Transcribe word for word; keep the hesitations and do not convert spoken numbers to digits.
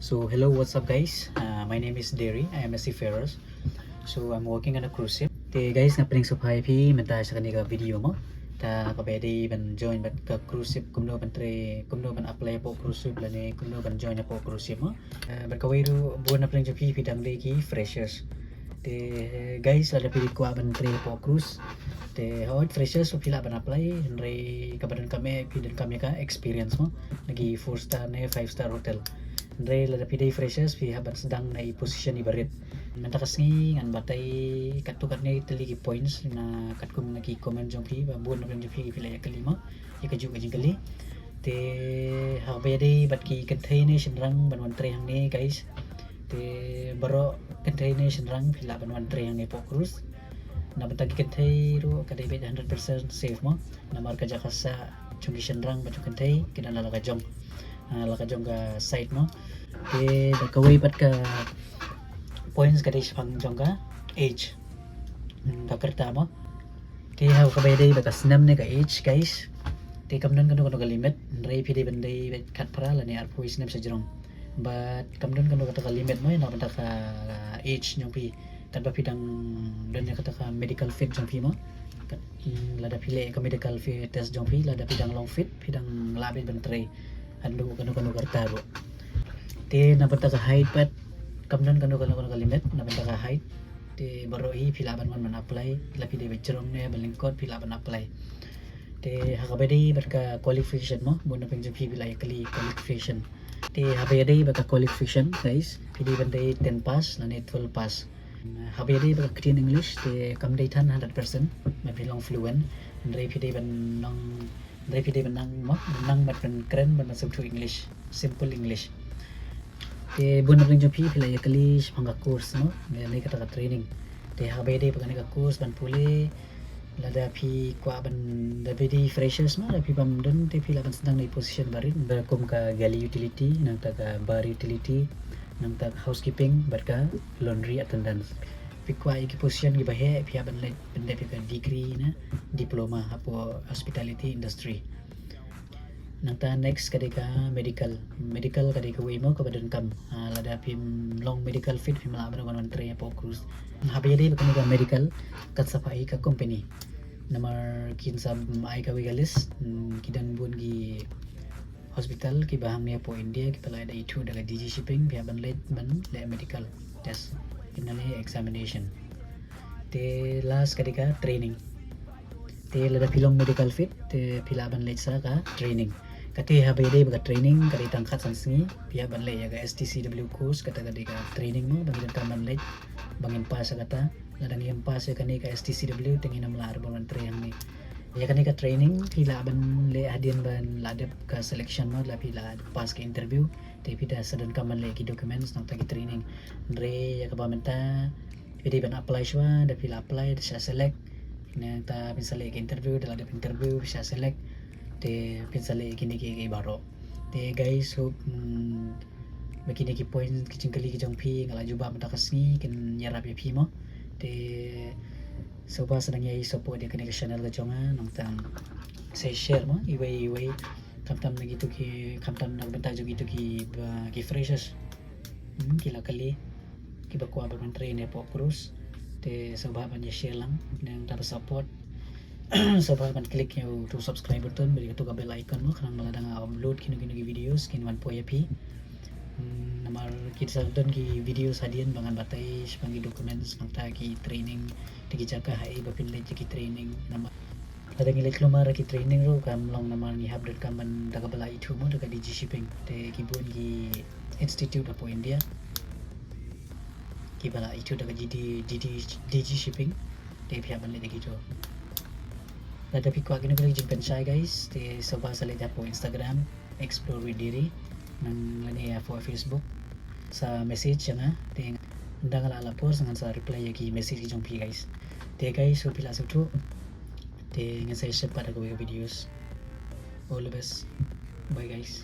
So hello, what's up guys? Uh, my name is Derry. I am a seafarer. So I'm working on a cruise ship. Te guys, nga pynlong sngewbha ïa phi mynta sha kane ka video mo. Te kaba ïadei ban join bad ka cruise ship, kumno ban trei, kumno ban apply hapoh cruise ship lane kumno ban join hapoh cruise ship mo. Uh, bad kawei ruh bun na pdeng jong phi phi dang dei ki freshers. Te guys, lada phi kwah ban trei hapoh cruise, te hooid, freshers phi lah ban apply, hynrei kaba donkam eh phi donkam ïa ka experience mo. Na ki four star ne five star hotel. Hynrei lada phi dei freshers phi hap ban sdang na i position iba rit. Mynta ka sngi ngan batai katto katne tylli ki points na katkum na ki comment jong phi ba bun na pdeng jong phi phi la ïa kylli mo ïa kajuh ka jingkylli. Te haba ïadei bad ki kynthei ne shynrang ban wan trei hangne guys, te baroh kynthei ne shynrang phi lah ban wan trei hangne hapoh cruise. Na bynta ki kynthei ruh ka dei beit hundred percent safe mo. Namar ka jaka sah jong ki shynrang bad jong ki kynthei ki don la ka jong, ah, la ka jong ka side mo. Te bad kawei pat ka points ka dei shaphang jong ka age. Hmm, ka rta mo. Te haba ïadei bad ka snem ne ka age guys, te kam don kano kano ka limit. Hynrei phi dei ban dei beit khatphra lane arphew snem sha jrong. Bad kam don kano kata ka limit mo na bynta ka age jong phi. Katba phi dang don ïa kata ka medical fit jong phi mo. Kat, mm, lada phi leh ka medical fit test jong phi, lada phi dang long fit, phi dang lah beit ban trei. Haduh kano kano ka rta ruh. Te na bynta ka height pat kam don kano kano kano ka limit na bynta ka height. Te baroh hi phi lah ban wan ban apply, la phi dei ba jrong ne ba lyngkot phi lah ban apply. Te haba ïadei bad ka qualification mo, bun na pdeng jong phi phi la ïa kylli qualification. Te haba ïadei bad ka qualification guys, phi dei ban dei ten pass lane twelve pass. Haba ïadei bad ka ktien English te kam dei than hundred percent ban phi long fluent. Hynrei phi dei ban nang, hynrei phi dei ban nang mo, ban nang bad ban kren bad ban sngewthuh English, simple English. Te bun na pdeng jong phi phi la ïa kylli shaphang ka course mo, ne kata ka training. Te haba ïadei bad kane ka course ban pule, lada phi kwah ban, lada phi dei freshers mo, lada phi bym don te phi lah ban sdang na i position ba rit, ba kum ka galley utility, nangta ka bar utility, nangta ka housekeeping bad ka laundry attendant. Phi kwah ïa ki position kiba heh phi hap ban leit pyndep ïa ka degree ne diploma hapoh hospitality industry. Nangta next ka dei ka medical. Medical ka dei kawei mo kaba donkam. Ah, lada phim long medical fit phim lah ban wan trei hapoh cruise. Haba ïadei bad kane ka medical, kan sa pha ïa ka company. Namar kin sa ai kawei ka list, hmm, ki don bun ki hospital kiba hangne hapoh India kiba la da ithuh da ka D G Shipping, phi hap ban leit ban leh medical test, kin leh examination. Te last ka dei ka training. Te lada phi long medical fit te phi lah ban leit sa ka training. Kata haba ïadei bad ka training ka dei tang khatsan sngi, phi hap ban leit ïa ka S T C W course, kata ka dei ka training mo ba ngin donkam ban leit ba ngin pass ïa kata. Lada ngim pass ïa kane ka S T C W te ngin ym lah ban wan trei hangne. Ïa kane ka training phi lah ban leh hadien ban lah dep ka selection mo, lada phi lah pass ka interview te phi da sa donkam ban leh ki documents nangta ki training. Hynrei ïa kaba mynta phi dei ban apply shuwa, da phi la apply da sha select. Nangta phin sa leh ka interview, da la dep interview phi sha select, te phin sa leh kine kiei kiei baroh. Te guys, hope, mm, ba kine ki point ki jingkylli ki jong phi nga la jubab mynta ka sngi kin ïarap ïa phi mo. Te sngewbha sa nang ïai support ïa kane ka channel ka jong nga, nangta sa share mo iwei iwei, khamtam na kitu ki, khamtam na bynta jong kitu ki, ba, ki freshers. Hmm, ki la kali kiba kwah ban trei ne hapoh cruise. Te sngewbha ban ïa share lang, nangta ban support. Sngewbha ban click ïa utu subscribe button, bad ïa katu ka bell icon mo, khnang ba lada nga upload kino kino ki videos kin wan poi ïa phi. Hmm, namar ki sa don ki videos hadien ba ngan batai shaphang ki documents, nangta ki training, te ki jaka haei ba phin leit ïa ki training. Namar lada ngi leit klumar ki training ruh kam long namar ngi hap donkam ban da kaba la ithuh mo da ka D G Shipping. Te ki bun ki institute hapoh India kiba la ithuh da ka D G, D G, D G Shipping. Te phi hap ban leit da kitu. Lada phi kwah kino kino ki jingpynshai guys, te sngewbha sa leit hapoh Instagram, Explore with Derry, nang lane hapoh Facebook, sa message ïa nga, te ynda nga la lah por sa ngan sa reply ïa ki message ki jong phi guys. Te guys, hope phi la sngewthuh. Te ngin sa ïashem pat ha kawei ka videos. All the best. Bye guys.